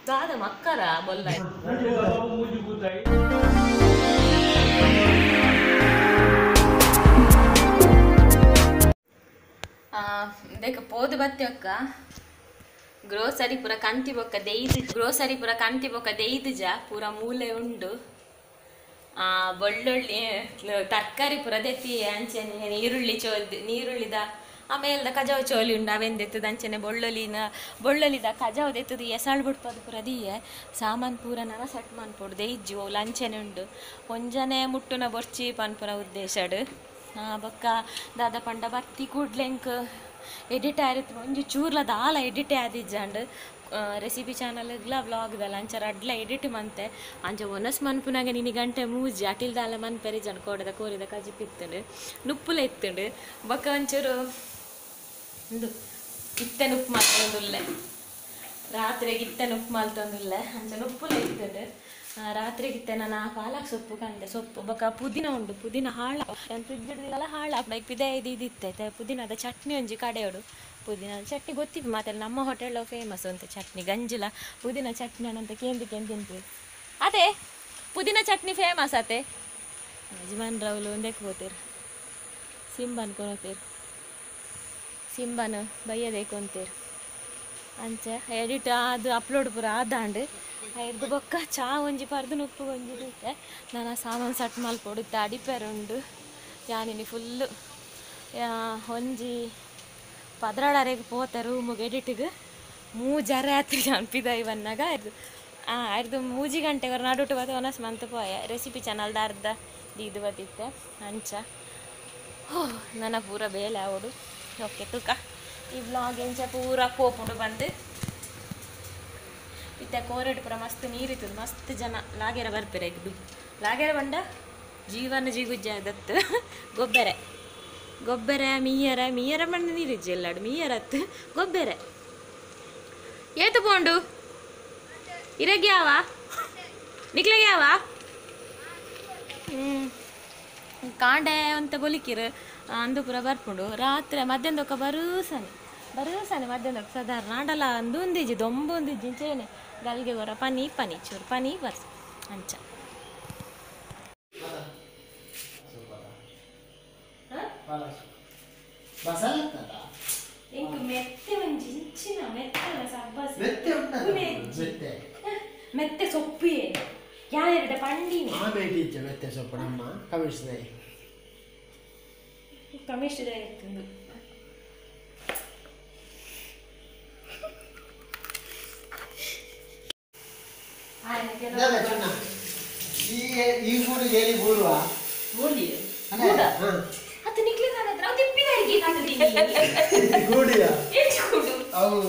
ದಾದ ಮಕ್ಕರ ಬೊಲ್ಲ ದೇಕ ಪೋದು ಬತ್ತಿ ಅಕ್ಕ ಗ್ರೋಸರಿ ಪೂರ ಕಂತಿ ಬೊಕ್ಕ ದೇಯ್ದು ಗ್ರೋಸರಿ ಪೂರ ಕಂತಿ ಬೊಕ್ಕ ದೇಯ್ದು ಜ ಪೂರ ಮೂಲೆ ಉಂಡು ಬೆಳ್ಳುಳ್ಳಿ ತರಕಾರಿ ಪೂರ ದೆತ್ತಿ ಅಂಚನೆ ನೀರುಳ್ಳಿ ಚೋಲ್ದು ನೀರುಳ್ಳಿದ ಆಮೇಲ್ದ ಕಜಾವು ಚೋಲಿ ಉಂಡು ಅವೆಂದೆತ್ತದ ಅಂಚನೆ ಬೊಳ್ಳೊಲಿನ ಬೊಳ್ಳೊಲಿದ ಕಜಾವು ದೆತ್ತದು ಎಸಾಳು ಬಿಡ್ಪದು ಪೂರ ದೀಯೆ ಸಾಮಾನು ಪೂರ ನನ ಸಟ್ ಮನ್ಪೊಡು ದೇಜ್ಜು ಅವು ಅಂಚನೆ ಉಂಡು ಒಂಜನೆ ಮುಟ್ಟುನ ಬೊರ್ಚಿ ಪನ್ಪುನ ಉದ್ದೇಶಡು ಬೊಕ್ಕ ದಾದ ಪಂಡ ಬತ್ತಿ ಕೂಡ್ಲೆಂಕ್ ಎಡಿಟ್ ಆಯಿತ್ತು ಒಂಜಿ ಚೂರ್ಲ ದಾಲ ಎಡಿಟೇ ಆದಿಜ್ಜಾಂಡ್ ರೆಸಿಪಿ ಚಾನಲ್ಗ್ಲ ವ್ಲಾಗ್ದಲ್ಲ ಅಂಚ ರಡ್ಲ ಎಡಿಟ್ ಮಂತೆ ಅಂಚ ಒನಸ್ ಮನ್ಪುನಾಗ ನಿನಿ ಗಂಟೆ ಮೂಜಿ ಅಟಿಲ್ ದಾಲ ಮನ್ಪೆರಿ ಜನ ಕೋಡದ ಕೋರಿದ ಕಜಿಪು ಇತ್ತುಂಡು ನುಪ್ಪುಲ ಇತ್ತುಂಡು ಬೊಕ್ಕ ಒಂಚೂರು ಉಂದು ಇತ್ತೆ ನುಪ್ಪು ಮಲ್ತೊಂದುಲ್ಲೆ ರಾತ್ರೆಗೆ ಇತ್ತೆ ನುಪ್ಪು ಮಲ್ತೊಂದುಲ್ಲೆ ಅಂಚ ನುಪ್ಪುಲ ಇತ್ತುಂಡು ರಾತ್ರಿಗೆ ಇತ್ತೆ ನಾನು ಪಾಲಕ್ ಸೊಪ್ಪು ಕಂಡೆ ಸೊಪ್ಪು ಬೊಕ್ಕ ಪುದೀನ ಉಂಡು ಪುದೀನ ಹಾಳ ಫ್ರಿಜ್ ಹಾಳ ಪಿದೆ ಇದು ಇದಿತ್ತೆ ಪುದೀನದ ಚಟ್ನಿ ಒಂಜಿ ಕಡೆಯೋಡು ಪುದೀನ ಚಟ್ನಿ ಗೊತ್ತಿತ್ತು ಮಾತ್ರ ನಮ್ಮ ಹೋಟೆಲ್ ಫೇಮಸ್ ಅಂತ ಚಟ್ನಿ ಗಂಜಿಲ ಪುದೀನ ಚಟ್ನಿ ಅಂತ ಕೇಂದು ಕೇಂದು ತಿಂತೀವಿ ಅದೇ ಪುದೀನ ಚಟ್ನಿ ಫೇಮಸ್ ಅತೆ ಯಜಮಾನ್ ರೌಲು ಒಂದಕ್ಕೆ ಹೋಗ್ತೀರಿ ಸಿಂಬನ್ ಕೊನೋತೀರಿ ಸಿಂಬನ್ ಬೈಯದೇಕು ಅಂತೀರಿ ಅಂಚೆ ಎಡಿಟ್ ಅದು ಅಪ್ಲೋಡ್ ಪೂರ ಆದಾಂಡು ಐದು ಬೊಕ್ಕ ಚಾ ಒಂಜಿ ಪರ್ದು ನುಪ್ಪು ಒಂಜಿ ಇತ್ತೆ ನಾನು ಸಾಮಾನು ಸಟ್ ಮಲ್ಪೊಡು ಅಡಿಪೇರು ಉಂಡು ಯಾನಿನಿ ಫುಲ್ಲು ಒಂಜಿ ಪದ್ರಾಡರೆಗ್ ಪೋತೆ ರೂಮಿಗೆ ಎಡಿಟಿಗೆ ಮೂಜರೆ ಆತ್ರಿ ಅನ್ಪಿದ ಇವನ್ನಾಗ ಆಯ್ತು ಅರ್ದು ಮೂಜಿ ಗಂಟೆಗೆ ನಡುಟು ಬತ್ತ ಒನಸ್ ಮಂತ್ ಪೋಯೆ ರೆಸಿಪಿ ಚಾನಲ್ದ ಅರ್ಧ ಇದು ಬತ್ತಿತ್ತೆ ಅಂಚ ಹೋ ನನ್ನ ಪೂರ ಬೇಲೆ ಅವಡು ಓಕೆ ತುಕ ಈ ವ್ಲಾಗ್ ಎಂಚ ಪೂರ ಪೋಪುಂಡು ಬಂದು ಇತ್ತೆ ಕೋರೆಡ್ ಪೂರ ಮಸ್ತ್ ನೀರಿತ್ತದ ಮಸ್ತ್ ಜನ ಲಾಗೆರ ಬರ್ಪೆರೆ ಇದು ಲಾಗೆರ ಬಂಡ ಜೀವನ ಜಿಗುಜ್ಜ ದತ್ತು ಗೊಬ್ಬೆರೆ ಗೊಬ್ಬೆರೆ ಮೀಯರ ಮೀಯರ ಮಣ್ಣು ನೀರಿಜ್ಜಿ ಎಲ್ಲಾಡು ಮೀಯರತ್ತು ಗೊಬ್ಬೆರೆ ಏತು ಪೋಂಡು ಇರಗ್ಯಾವ ನಿಕ್ಲಗ್ಯಾವ ಕಾಂಡೆ ಅಂತ ಬೊಲಿಕಿರು ಅಂದು ಪೂರ ಬರ್ಪುಂಡು ರಾತ್ರಿ ಮಧ್ಯಾಹ್ನದೊಕ್ಕ ಬರೂಸನೆ ಬರೂಸನೆ ಮಧ್ಯಾಹ್ನದೊಕ್ಕ ಸಾಧಾರಣ ಆಂಡಲ ಅಂದು ಒಂದಿಜ್ಜಿ ದೊಂಬು ಒಂದಿಜ್ಜಿ ಇಂಚೇನೆ ಗಲ್ಗೆ ಗೊರ ಪನಿ ಪನಿ ಚೂರು ಪನಿ ಬರ್ಸ ಅಂಚ ಇಂಕ್ ಮೆತ್ತೆ ಒಂಜಿ ಇಂಚಿನ ಮೆತ್ತದ ಸಬ್ಬಸ್ ಮೆತ್ತೆ ಮೆತ್ತೆ ಸೊಪ್ಪಿಯೇ ಯಾರೆರಡ ಪಂಡಿನಿ ಆಮೇಲೆ ಮೆತ್ತೆ ಸೊಪ್ಪು ನಮ್ಮ ಕಮಿಷನ್ ಕಮಿಷನ್ ಇತ್ತು ಈ ಗೂಡು ಏಲಿ ಬೂರುವ ಬೋಲಿ ಅದು ನಿಕ್ಲೆ ನಾನತ್ರ ಅದು ತಿಪ್ಪಿದಾರಿಗೆ ಗೂಡಿಯ ಎಷ್ಟು ಗೂಡು ಅವು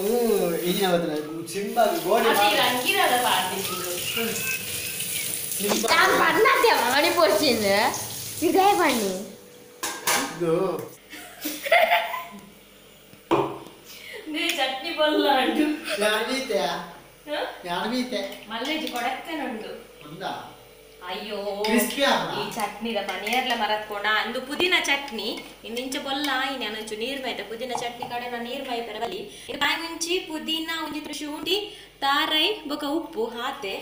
ಈಗಿನ ಬದಲ ಸಿಂಬ ಗೋಡಿ ಅದು ರಂಗಿರದ ಪಾರ್ಟಿಸಿದು ನಾನು ಬಣ್ಣತೆ ಮಣಿ ಪೋರ್ಚಿಂದ ಇದೇ ಬಣ್ಣಿ ಇದು ನೇ ಚಟ್ನಿ ಬೊಲ್ಲ ಅಂಡು ಯಾರು ಬೀತೆ ಯಾರು ಬೀತೆ ಮಲ್ಲೇಜಿ ಕೊಡಕ್ಕನುಂಡು ఉందా ಅಯ್ಯೋ ಈ ಚಟ್ನಿದ ಪನೀರ್ಲ ಮರತ್ಕೋಣ ಅಂದು ಪುದೀನ ಚಟ್ನಿ ಇನ್ನಿಂಚ ಬೊಲ್ಲ ಆಯಿನಿ ನೀರ್ ಮೈತ ಪುದೀನ ಚಟ್ನಿ ಕಡೆ ನಾನು ನೀರ್ ಮೈ ಪೆರಬಲಿ ಮುಂಚಿ ಪುದೀನ ಒಂಜಿ ಶುಂಠಿ ತಾರೈ ಬೊಕ ಉಪ್ಪು ಹಾತೆ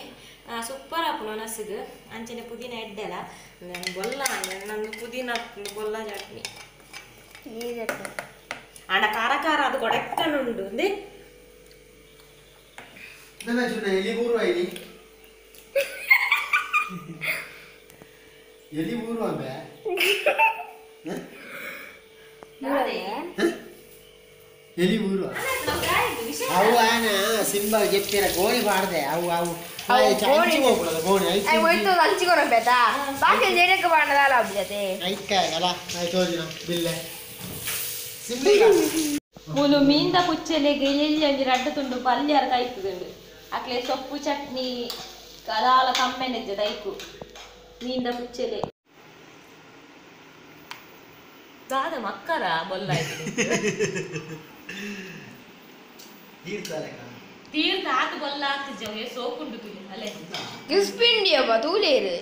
ಸೂಪರ್ ಆಪುನ ನಸುಗು ಅಂಚನೆ ಪುದೀನ ಎಡ್ಡೆಲ ಬೊಲ್ಲ ನಂದು ಪುದೀನ ಬೊಲ್ಲ ಚಟ್ನಿ ಆಂಡ ಖಾರ ಖಾರ ಅದು ಕೊಡಕ್ಕನುಂಡು ಅಂದೆ ಎಲ್ಲಿ ಊರು ಅಂಬೆ ಎಲ್ಲಿ ಊರು ಅವು ಆನ ಸಿಂಬ ಗೆಪ್ಪಿರ ಗೋಣಿ ಬಾರ್ದೆ ಅವು ಅವು ಹೋಗ್ಬಿಡಲ್ಲ ಗೋಣಿ ಐಕಾಗಲ್ಲ ಬಿಲ್ಲೆ ಮೂಲು ಮೀನ್ದ ಪುಚ್ಚೆಲೆಗೆ ಎಲ್ಲಿ ಒಂಜಿ ರಡ್ಡು ತುಂಡು ಪಲ್ಯರ ಕೈಪುದುಂಡು ಅಕ್ಲೆ ಸೊಪ್ಪು ಚಟ್ನಿ ಕದಾಲ ಕಮ್ಮೆನೆಜ್ಜದ ಐಕು ಮೀನ್ದ ಪುಚ್ಚೆಲೆ ದಾದ ಮಕ್ಕರ ಬೊಲ್ಲ ತೀರ್ಥ ಆತು ಬೊಲ್ಲ ಆಗ್ತಿದ್ದೆ ಸೋಪುಂಡು ತುಲಿ ಅಲ್ಲೇ ಕ್ರಿಸ್ಪಿಂಡಿಯಪ್ಪ ತೂಲೇರು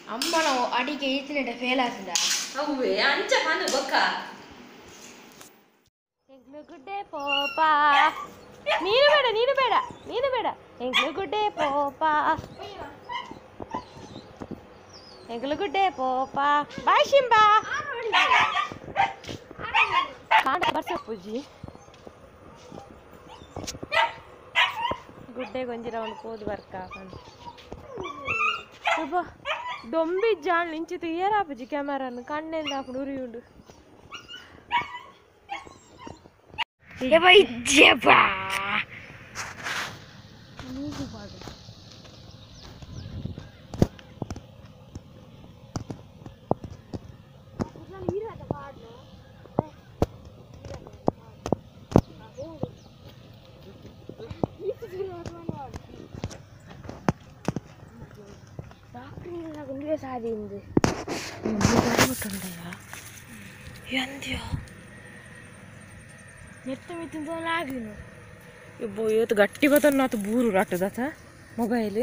ಅಮ್ಮನ ಅಡಿಗೆ ಈತಿನಟ ಫೇಲ್ ಆಗ್ತದ ಅವ್ವೆ ಅಂಚ ಮನು ಬೊಕ್ಕ ಗುಡ್ಡೆ ಪೋಪಾ ನೀನು ಬೇಡ ಎಂಗ್ಲು ಗುಡ್ಡೆ ಪೋಪ ಎಂಗ್ಲು ಗುಡ್ಡೆ ಪೋಪ ಬಾಯ್ ಶಿಂಬಾ ಕಾಂಡ ಬರ್ಸ ಪೂಜಿ ಗುಡ್ಡೆ ಗೊಂಜಿ ರೌಂಡ್ ಪೋದು ಬರ್ಕ ಅಬ್ಬಾ ದೊಂಬಿ ಜಾಣ್ ಇಂಚಿತು ಏರಾಪುಜಿ ಕ್ಯಾಮರಾನು ಕಣ್ಣೆಂದ ಹಾಕೊಂಡು ಉರಿಯುಂಡು ಇವತ್ತು ಗಟ್ಟಿ ಬತ್ತನ್ನ ಆತು ಬೂರು ರಾಟದಾತ ಮೊಬೈಲ್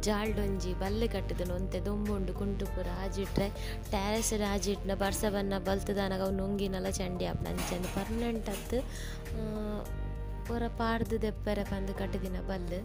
ಜಾಲ್ಡೊಂಜಿ ಬಲ್ಲೆ ಕಟ್ಟುದನು ಒಂತೆ ದೊಂಬುಂಡು ಕುಂಟುಪುರ ಆಜಿಟ್ರೆ ಟ್ಯಾರೆಸ್ ಆಜಿಟ್ನ ಬರ್ಸ ಬನ್ನ ಬಲ್ತದಾನಗ ಅವು ನೊಂಗಿನಲ ಚಂಡಿ ಆಪ್ನ ಅಂಚಂದು ಪರ್ಮನೆಂಟ್ ಅತ್ತು ಪೂರ ಪಾಡ್ದು ದೆಪ್ಪರೆ ಪಂದು ಕಟ್ಟಿದಿನ Ballu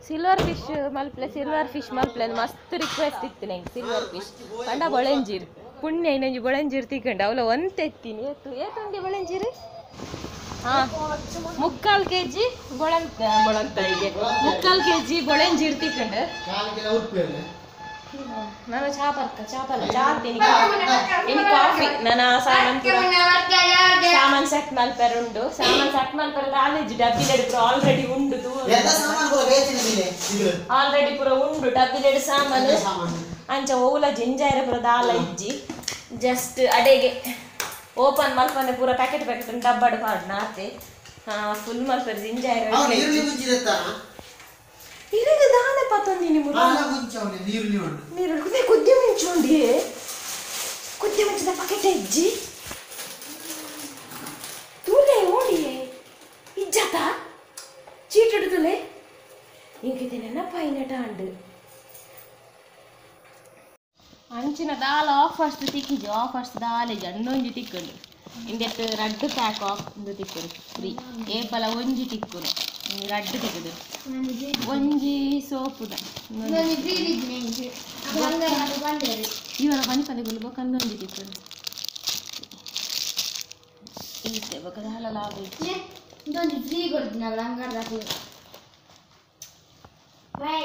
silver fish ಮಲ್ಪ್ಲೆ silver fish ಮಲ್ಪ್ಲೆ ಮಸ್ತ್ ರಿಕ್ವೆಸ್ಟ್ ಇತ್ತು ನಂಗೆ ಸಿಲ್ವರ್ ಫಿಶ್ ಪಂಡ ಬೊಳೆಂಜೀರ್ ಪುಣ್ಯ ಇನ್ನೊಂಜಿ ಬೊಳೆಂಜೀರ್ ತಿಕ್ಕಂಡು ಅವಲ ಒಂತೆ ಎತ್ತೀನಿ ಏತು ಏತುಂಡಿ ಬೊಳೆಂಜೀರು ಹಾಂ 3/4 ಕೆಜಿ ಬೊಳಂತ ಬೊಳಂತ ಹೀಗೆ 3/4 ಕೆಜಿ ಬೊಳೆಂಜೀರ್ ತಿಕ್ಕಂಡು ನಾನು ಚಾ ಬರ್ಕ ಚಾಪಲ್ಲ ಚಾ ತಿನಿ ಇನ್ನು ಕಾಫಿ ನನ್ನ ಸಾಮಾನು ಸಾಮಾನು ಸೆಟ್ ಮಲ್ಪೆರ್ ಉಂಡು ಸಾಮಾನು ಸೆಟ್ ಮಲ್ಪೆರ್ ಕಾಲೇಜ್ ಡಬ್ಬಿಲೆಡ್ ಪೂರ ಆಲ್ರೆಡಿ ಉಂಡು ಆಲ್ರೆಡಿ ಪೂರ ಉಂಡು ಡಬ್ಬಿಲೆಡ್ ಸಾಮಾನು ಅಂಚ ಓಲ ಜಿಂಜಾಯಿರ ಪೂರ ದಾಲ ಇಜ್ಜಿ ಜಸ್ಟ್ ಅಡೆಗೆ ಓಪನ್ ಮಲ್ಪನೆ ಪೂರ ಪ್ಯಾಕೆಟ್ ಪ್ಯಾಕೆಟ್ ಡಬ್ಬಡು ಪಾಡ್ನ ಆತೆ ಫುಲ್ ಮಲ್ಪೆರ್ ಜಿಂಜಾಯಿರ ಇರಗ ದಾನೆ ಪತ್ತೊಂದಿನಿ ಮುರ ನೀರುಳ್ಳಿ ಕುದ್ದೆ ಮುಂಚುಂಡಿ ಕುದ್ದೆ ಮುಂಚಿದ ಪ್ಯಾಕೆಟ್ ಇಜ್ಜಿ ತೂಲೆ ಓಡಿ ಇಜ್ಜಾತ ಚೀಟ್ ಹಿಡಿದುಲೆ ಇಂಕಿತೆ ನೆನಪಾಯಿನಟ ಅಂಡು ಅಂಚಿನ ದಾಲ ಆಫರ್ಸ್ ತಿಕ್ಕಿಜಿ ಆಫರ್ಸ್ ದಾಲೇಜಿ ಅಣ್ಣೊಂಜಿ ತಿಕ್ಕುಂಡು ಇಂದೆಟ್ಟು ರಡ್ಡು ಪ್ಯಾಕ್ ಆಫ್ ಇಂದು ತಿಕ್ಕುಡು ಫ್ರೀ ಏಪಲ ಒಂಜಿ ತಿಕ್ಕುಡು ರಡ್ಡು ತಿಕ್ಕುದು ಒಂಜಿ ಸೋಪುದ ಇವರ ಪನಿ ಪನಿ ಗುಲ್ಬ ಕಣ್ಣೊಂಜಿ ತಿಕ್ಕುಡು ಈತೆ ಬೊಕ ದಾಲ ಲಾಭ ಇಂದೊಂಜಿ ಫ್ರೀ ಕೊಡ್ತೀನಲ್ಲ ಅಂಗಾರ ಬೈ.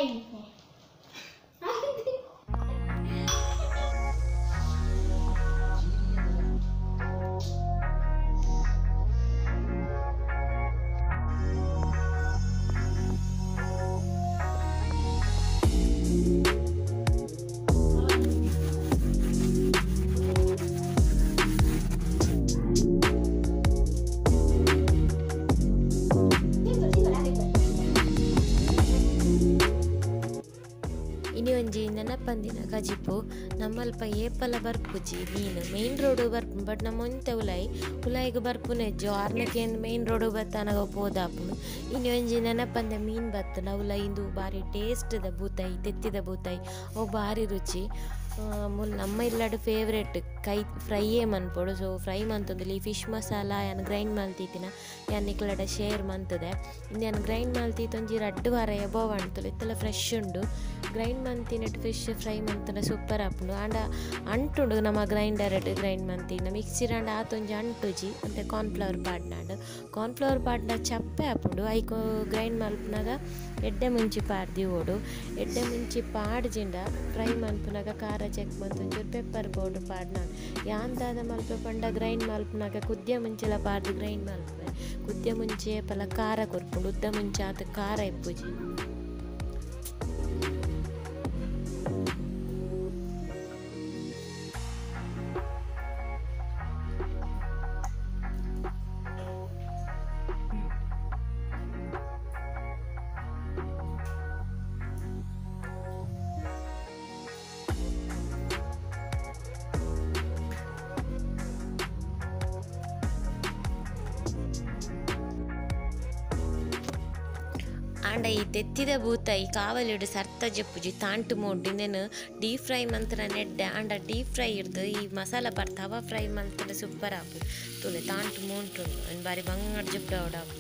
ಒಂಜಿ ನೆನಪಂದಿನ ಕಜಿಪು ನಮ್ಮಲ್ಪ ಏಪಲ ಬರ್ಪುಜಿ ಮೀನು ಮೇನ್ ರೋಡ್ ಬರ್ಪು ಬಟ್ ನಮ್ಮ ಒಂತೆ ಉಲಾಯಿ ಉಲಾಯಿಗ್ ಬರ್ಪುನೆಜ್ಜು ಆರ್ನಕೇಂದ್ ಮೇನ್ ರೋಡ್ ಬತ್ತಾನಗ ಪೋದಾಪುಂಡು ಇನಿ ಒಂಜಿ ನೆನಪಂದೆ ಮೀನು ಬತ್ತುಂಡ ಉಲಾಯಿ ಇಂದು ಬಾರಿ ಟೇಸ್ಟ್ದ ಬೂತಾಯಿ ತೆತ್ತಿದ ಬೂತಾಯಿ ಅವು ಬಾರಿ ರುಚಿ ಮುಲ್ ನಮ್ಮ ಇಲ್ಲಡ್ ಫೇವ್ರೇಟ್ ಕೈ ಫ್ರೈಯೇ ಮನ್ಪೊಡು ಸೊ ಫ್ರೈ ಮಂತೊಂದಿಲ್ಲ ಈ ಫಿಶ್ ಮಸಾಲ ಯಾನ್ ಗ್ರೈಂಡ್ ಮಲ್ತಿತ್ತಿನ ಯಾನ್ ನಿಕ್ಲಡ ಶೇರ್ ಮಂತದೆ ಇಂದು ಯಾನ್ ಗ್ರೈಂಡ್ ಮಲ್ತಿತ್ತು ಒಂಜಿ ರಡ್ಡ್ ವಾರ ಎಬೋವ್ ಅಂಟುಲು ಇತ್ತೆಲ ಫ್ರೆಶ್ ಉಂಡು ಗ್ರೈಂಡ್ ಮಂತಿನಟ್ ಫಿಶ್ ಫ್ರೈ ಮಂತುಂಡ ಸೂಪರ್ ಆಪುಂಡು ಆಂಡ ಅಂಟುಂಡು ನಮ್ಮ ಗ್ರೈಂಡರ್ ಗ್ರೈಂಡ್ ಮಂತಿನ ಮಿಕ್ಸಿರ್ ಆಂಡ ಆತೊಂಜಿ ಅಂಟುಜಿ ಅಂತೆ ಕಾರ್ನ್ಫ್ಲವರ್ ಪಾಡ್ನಾಂಡ್ ಕಾರ್ನ್ಫ್ಲವರ್ ಪಾಡ್ನ ಚಪ್ಪೆ ಆಪುಂಡು ಐಕ್ ಗ್ರೈಂಡ್ ಮಲ್ಪುನಗ ಎಡ್ಡೆ ಮುಂಚಿ ಪಾಡ್ದಿ ಓಡು ಎಡ್ಡೆ ಮುಂಚಿ ಪಾಡ್ಜಿಂಡ ಫ್ರೈ ಮನ್ಪುನಗ ಖಾರ ಚೆಕ್ ಮಂತೊಂಚೂರು ಪೆಪ್ಪರ್ ಪೌಡರ್ ಪಾಡ್ನ ಯಾನ್ ದಾದ ಮಲ್ಪೆ ಪಂಡ ಗ್ರೈಂಡ್ ಮಲ್ಪುನಗ ಕುದ್ಯ ಮುಂಚೆಲ ಪಾಡ್ದು ಗ್ರೈಂಡ್ ಮಲ್ಪೆ ಕುದ್ಯ ಮುಂಚೆ ಪಲ ಖಾರ ಕೊರ್ಪುಂಡು ಉದ್ದ ಮುಂಚೆ ಆತ ಖಾರ ಇಪ್ಪುಜಿ ಆಂಡ ಈ ತೆತ್ತಿದ ಬೂತಾಯಿ ಕಾವಲಿಡು ಸರ್ತ ಜಪ್ಪುಜಿ ತಾಂಟು ಮೋಡು ಇಂದೆನು ಡೀಪ್ ಫ್ರೈ ಮಂತ್ರ ನೆಡ್ಡೆ ಆಂಡ ಡೀಪ್ ಫ್ರೈ ಇರ್ದು ಈ ಮಸಾಲ ಪಾಡ್ ತವಾ ಫ್ರೈ ಮಂತ್ರ ಸೂಪರ್ ಆಪು ತುಲೆ ತಾಂಟು ಮೋಂಟುಂಡು ಅಂಡ್ ಬಾರಿ ಬಂಗಾರ ಜಪ್ಪು ಆಪು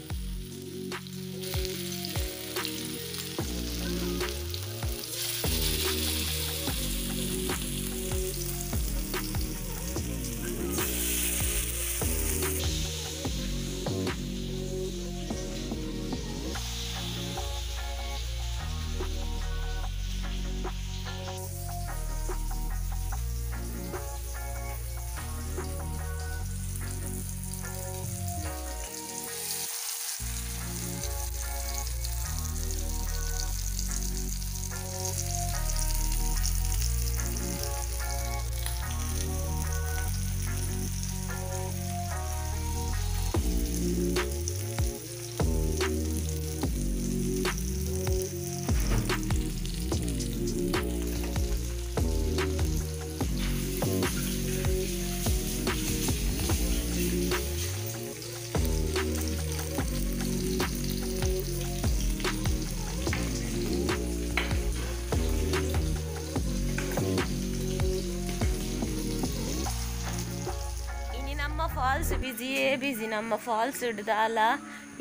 ಫಾಲ್ಸ್ ಬಿಸಿಯೇ ಬಿಸಿ ನಮ್ಮ ಫಾಲ್ಸ್ ದಾಲ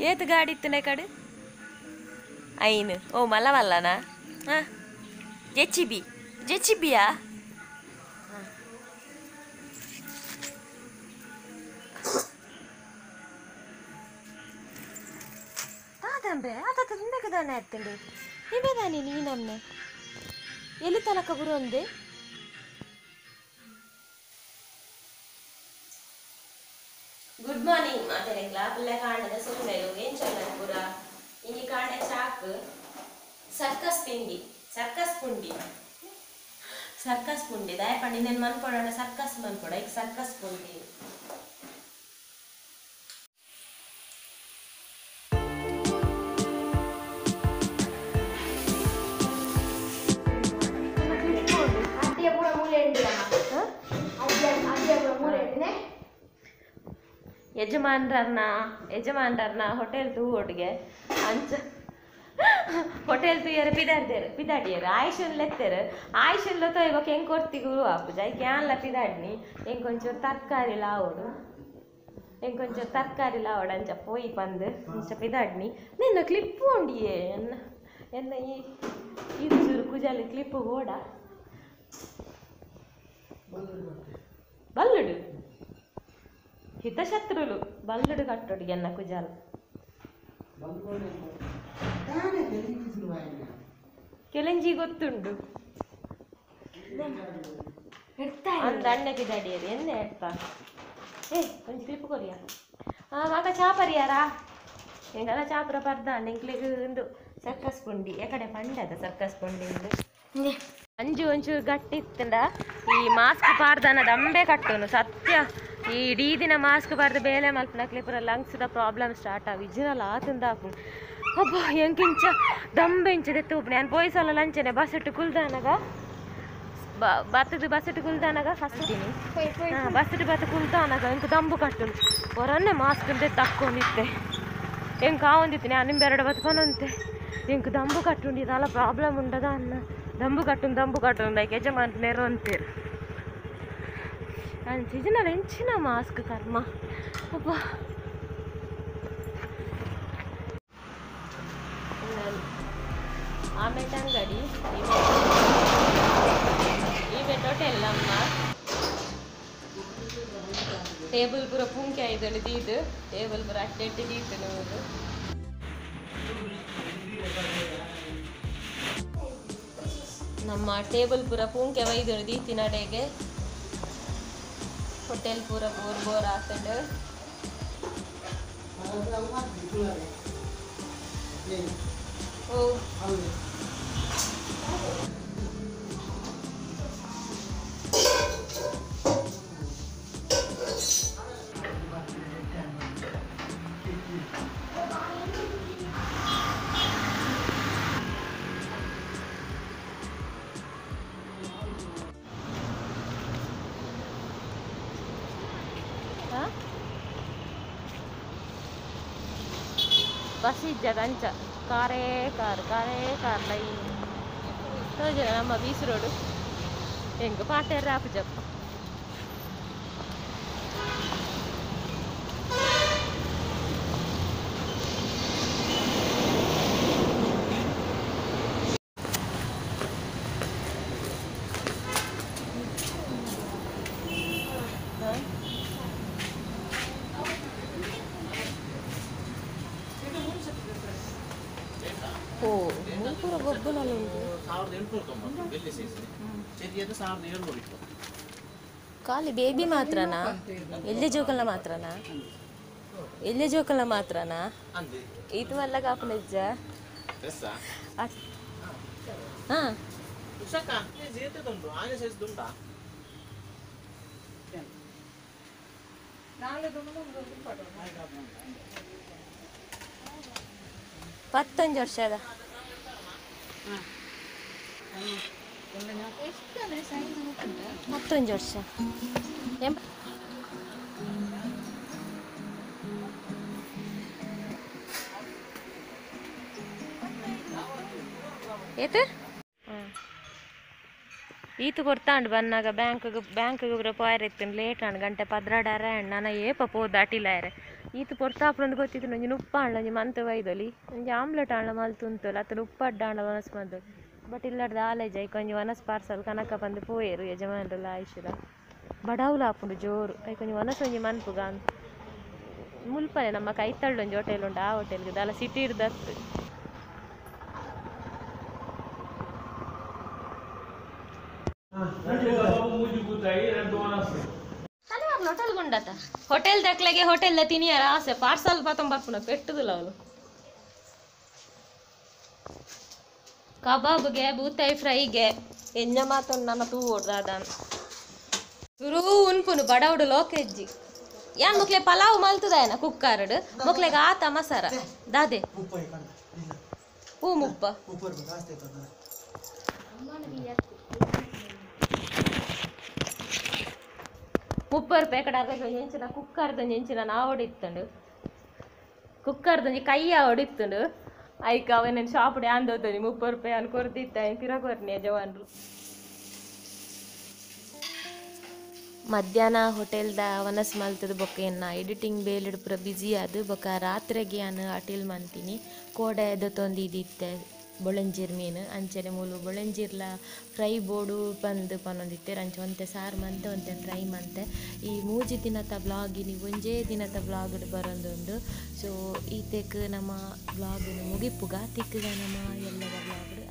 ಏತ್ ಗಾಡಿ ಇತ್ತನೆ ಕಡೆ ಐನು ಓ ಮಲ್ಲವಲ್ಲನಾ ಹಾಂ ಜೆಚಿಬಿ ಜೆಚಿಬಿಯಾ ತಾದಂಬೆ ಆತ ತಿಂದಕದಾನೆ ಆಯ್ತಂಡು ನಿಬೇದಾನಿ ನೀ ನಮ್ಮನೆ ಎಲ್ಲಿ ತನಕ ಬರು ಒಂದೇ ಗುಡ್ ಮಾರ್ನಿಂಗ್ ಮಾತಾಡಂಗ್ಲಾ ಪುಲ್ಲೆ ಕಾಂಡದ ಸೊಲ್ಮೆಲು ಏನ್ ಚೊಲ್ಲ ಪೂರ ಇನಿ ಕಾಂಡ ಚಾಕ್ ಸರ್ಕಸ್ ತಿಂಡಿ ಸರ್ಕಸ್ ಪುಂಡಿ ಸರ್ಕಸ್ ಪುಂಡಿ ದಾಯ ಪಂಡಿ నేను ಮನ್ಪೊಡೋಣ ಸರ್ಕಸ್ ಮನ್ಪೊಡ ಈಗ ಸರ್ಕಸ್ ಪುಂಡಿ ಯಜಮಾನ್ರನ್ನ ಯಜಮಾನ್ರನ್ನ ಹೋಟೆಲ್ ತೂ ಒಟ್ಟಿಗೆ ಅಂಚ ಹೋಟೆಲ್ ತೂಯರು ಪಿದಾಡ್ದೇರು ಪಿದಾಡಿಯರು ಆಯುಷನ್ ಲೆತ್ತೇರು ಆಯುಷನ್ ಲೊತ್ತ ಇವಾಗ ಹೆಂಗೆ ಕೊರ್ತಿಗುರು ಆಪುಜ ಐಕೆ ಯಾನ್ಲ ಪಿದಾಡ್ನಿ ಹೆಂಗೆ ಒಂಚೂರು ತರಕಾರಿ ಲಾವೋಡು ಹೆಂಗೆ ಒಂಚೂರು ತರಕಾರಿ ಲಾವೋಡು ಅಂಚ ಪೋಯಿ ಬಂದು ಅಂಚ ಪಿದಾಡ್ನಿ ನಿನ್ನ ಕ್ಲಿಪ್ಪು ಉಂಡಿಯೇ ಎನ್ನ ಎನ್ನ ಈ ಇದು ಚೂರು ಕುಜಾಲಿ ಕ್ಲಿಪ್ಪು ಓಡ ಬಲ್ಲುಡು ಹಿತಶತ್ರುಲು ಬಲ್ಲುಡು ಕಟ್ಟೋಡು ಎನ್ನ ಕುಜಾಲ ಕೆಲೆಂಜಿ ಗೊತ್ತುಂಡು ಅಂದ ಅಣ್ಣೆ ಪಿದಾಡಿಯರು ಎನ್ನೆ ಎಡ್ಪ ಏ ಒಂಜಿ ಕ್ಲಿಪ್ ಕೊರಿಯ ಮಾಕ ಚಾಪರಿಯಾರಾ ಎಂಗಲ ಚಾಪುರ ಪರ್ದ ಎಂಕ್ಲೆಗ್ ಇಂದು ಸರ್ಕಸ್ ಪುಂಡಿ ಎಕಡೆ ಪಂಡದ ಸರ್ಕಸ್ ಪುಂಡಿ ಇಂದು ಅಂಜು ಒಂಚೂರು ಗಟ್ಟಿ ಇತ್ತಂಡ ಈ ಮಾಸ್ಕ್ ಪಾರ್ದನದ ಅಂಬೆ ಕಟ್ಟುನು ಸತ್ಯ ಈ ಇಡೀ ದಿನ ಮಾಸ್ಕ್ ಪಾರ್ದು ಬೇಲೆ ಮಲ್ಪನಕ್ಲೆ ಪೂರ ಲಂಗ್ಸ್ದ ಪ್ರಾಬ್ಲಮ್ ಸ್ಟಾರ್ಟ್ ಆವು ಇಜ್ಜಿನಲ್ಲ ಆತಂದ ಆಪುಂಡು ಅಬ್ಬ ಎಂಕಿಂಚ ದಂಬೆಂಚ ದೆತ್ತು ನಾನು ಪೋಯ್ಸಲ್ಲ ಲಂಚನೆ ಬಸ್ ಕುಲ್ದಾನಗ ಬತ್ತದ ಬಸ್ ಕುಲ್ದಾನಗ ಫಸ್ಟ್ ಬಸ್ ಬತ್ತ ಕುಲ್ದಾನಗ ಎಂಕ ದಂಬು ಕಟ್ಟುನು ಹೊರನ್ನೇ ಮಾಸ್ಕ್ ತಕ್ಕೊಂಡಿತ್ತೆ ಎಂಕ ಆವೊಂದಿತ್ತು ನಾನು ನಿಂಬೆರಡು ಬತ್ಕೊಂಡಂತೆ ಎಂಕ ದಂಬು ಕಟ್ಟುಂಡು ಇದೆಲ್ಲ ಪ್ರಾಬ್ಲಮ್ ಉಂಡದ ಅನ್ನ ದಂಬು ಕಟ್ಟುಂಡು ದಂಬು ಕಟ್ಟುಂಡು ಐಕೆ ಯಜಮಾನ್ ನೆರವಂತೀರು ಅಂಚಿಜಿನ ಎಂಚಿನ ಮಾಸ್ಕ್ ಕರ್ಮ ಅಬ್ಬ ಆಮೇಲೆ ಅಂಗಡಿ ಈವೆಂಟ್ ಹೋಟೆಲ್ ನಮ್ಮ ಟೇಬಲ್ ಪೂರ ಪುಂಕೆ ಐದಳು ದೀದು ಟೇಬಲ್ ಪೂರ ಅಟ್ಟೆಟ್ಟು ದೀತು ನೂರು ನಮ್ಮ ಟೇಬಲ್ ಪೂರ ಪುಂಕೆ ವೈದಳು ದೀತಿ ನಡೆಗೆ ಹೋಟೆಲ್ ಪೂರ ಬೋರ್ ಬೋರ್ ಆಗ್ತದೆ. ಓ ಬಸ್ ಇಜ್ಜದ ಅಂಚ ಕಾರೇ ಕಾರ್ ಕಾರೇ ಕಾರ್ ಲೈನ್ ತೋಜನ ನಮ್ಮ ಬೀಸ್ ರೋಡ್ ಹೆಂಗ ಪಾಟೇರ ಆಪುಜಪ್ಪ. ಓ ಮೂಪುರ ಗೊಬ್ಬುನಲ್ಲ ಉಂಟು. ಖಾಲಿ ಬೇಬಿ ಮಾತ್ರನಾ? ಎಲ್ಲೇ ಜೋಕಲ್ಲ ಮಾತ್ರನಾ? ಎಲ್ಲೇ ಜೋಕಲ್ಲ ಮಾತ್ರನಾ? ಇದು ಮಲ್ಲ ಕಾಪುನಜ್ಜ ಹಾಂ ಪತ್ತೊಂಜು ವರ್ಷದ ಪತ್ತೊಂಜು ವರ್ಷ ಏತು ಈತು ಕೊಡ್ತಾಂಡು ಬನ್ನಾಗ ಬ್ಯಾಂಕ್ಗೆ ಬ್ಯಾಂಕ್ಗೆ ಪೂರ ಪೋಯರ್ ಇತ್ತು ಲೇಟ್ ಆಂಡ್ ಗಂಟೆ 12 ಅರೆ ನಾನು ಏಪ ಪೋ ದಾಟಿಲ್ಲ ಈತು ಪೊರ್ತಾಪುನಂದು ಗೊತ್ತಿತ್ತು ಒಂಜಿ ನುಪ್ಪ ಆಂಡ ಒಂಜಿ ಮಂತ್ ಬೈದೊಲಿ ಒಂಜಿ ಆಮ್ಲೆಟ್ ಆಂಡ ಮಲ್ತು ಉಂತೊಲಿ ಅತ್ತ ಉಪ್ಪಡ್ಡ ಆಂಡ ವನಸ್ ಮಂತು ಬಟ್ ಇಲ್ಲಡ್ದ ಆಲೇಜ್ ಐಕ್ ಒಂಜಿ ವನಸ್ ಪಾರ್ಸಲ್ ಕನಕ ಬಂದು ಪೋಯೇರು ಯಜಮಾನ್ರಲ್ಲ ಆಯುಷದ ಬಡಾವುಲ ಆಪುಂಡು ಜೋರು ಐಕ್ ಒಂಜಿ ವನಸ್ ಒಂಜಿ ಮನ್ಪುಗ ಮುಲ್ಪನೆ ನಮ್ಮ ಕೈತಳ್ಳು ಒಂಜಿ ಹೋಟೆಲ್ ಉಂಟು ಆ ಹೋಟೆಲ್ಗೆ ದಾಲ ಸಿಟಿ ಇರ್ದತ್ತು. ಹೋಟೆಲ್ ಗುಂಡತ ಹೋಟೆಲ್ ದಕ್ಲೆಗೆ ಹೋಟೆಲ್ ತಿನಿಯರ ಆಸೆ ಪಾರ್ಸಲ್ ಪತ್ತೊಂಬರ್ಪುನ ಪೆಟ್ಟುದಿಲ್ಲ ಅವಳು. ಕಬಾಬ್ಗೆ ಬೂತಾಯಿ ಫ್ರೈಗೆ ಎಂಜ ಮಾತೊಂಡು ನನ್ನ ತೂ ಓಡ್ದಾದ ಸುರು ಉನ್ಪುನು ಬಡವುಡು ಲೋಕೆಜ್ಜಿ ಯಾನ್ ಮುಕ್ಲೆ ಪಲಾವ್ ಮಲ್ತದಾಯನ ಕುಕ್ಕರ್ಡ್ ಮುಕ್ಲೆಗೆ ಆತ ಮಸಾರ ದಾದೆ ಹೂ ಮುಪ್ಪ 30 ರೂಪಾಯಿ ಕಡೆ ಅರ್ಧ ಎಂಚಿನ ಕುಕ್ಕರ್ದೊಂಜಿ ಎಂಚಿನ ನಾ ಹೊಡಿತ್ತಂಡು ಕುಕ್ಕರ್ದೊಂಜಿ ಕೈಯ ಹೊಡಿತ್ತಂಡು ಐಕ ಅವನೇನು ಶಾಪ್ ಆಂದೋತನಿ 30 ರೂಪಾಯಿ ಅನ್ ಕೊರ್ದಿತ್ತ ಪಿರ ಕೊರ್ನಿ ಯಜಮಾನ್ರು. ಮಧ್ಯಾಹ್ನ ಹೋಟೆಲ್ದ ವನಸ್ ಮಲ್ತದ ಬೊಕ್ಕ ಎನ್ನ ಎಡಿಟಿಂಗ್ ಬೇಲಿಡ್ ಪೂರ ಬ್ಯುಸಿ ಅದು ಬೊಕ್ಕ ರಾತ್ರೆಗೆ ನಾನು ಅಟಿಲ್ ಮಂತೀನಿ ಕೋಡೆ ದೊತ್ತೊಂದು ಇದಿತ್ತೆ ಬೊಳಂಜೀರ್ ಮೀನು ಅಂಚನೆ ಮೂಲು ಬೊಳಂಜೀರ್ಲ ಫ್ರೈ ಬೋಡು ಬಂದು ಪನ್ನೊಂದಿತ್ತೆ ಅಂಚೆ ಒಂತೆ ಸಾರು ಮಂತೆ ಒಂತೆ ಫ್ರೈ ಮಂತೆ. ಈ ಮೂಜಿ ದಿನದ ಬ್ಲಾಗಿನಿ ಒಂಜೇ ದಿನದ ಬ್ಲಾಗ್ ಬರೋದೊಂದು. ಸೊ ಈತೆಕ್ ನಮ್ಮ ಬ್ಲಾಗ್ ಮುಗಿಪುಗ ತಿಕ್ಕುಗ ನಮ್ಮ ಎಲ್ಲರ ಬ್ಲಾಗ್.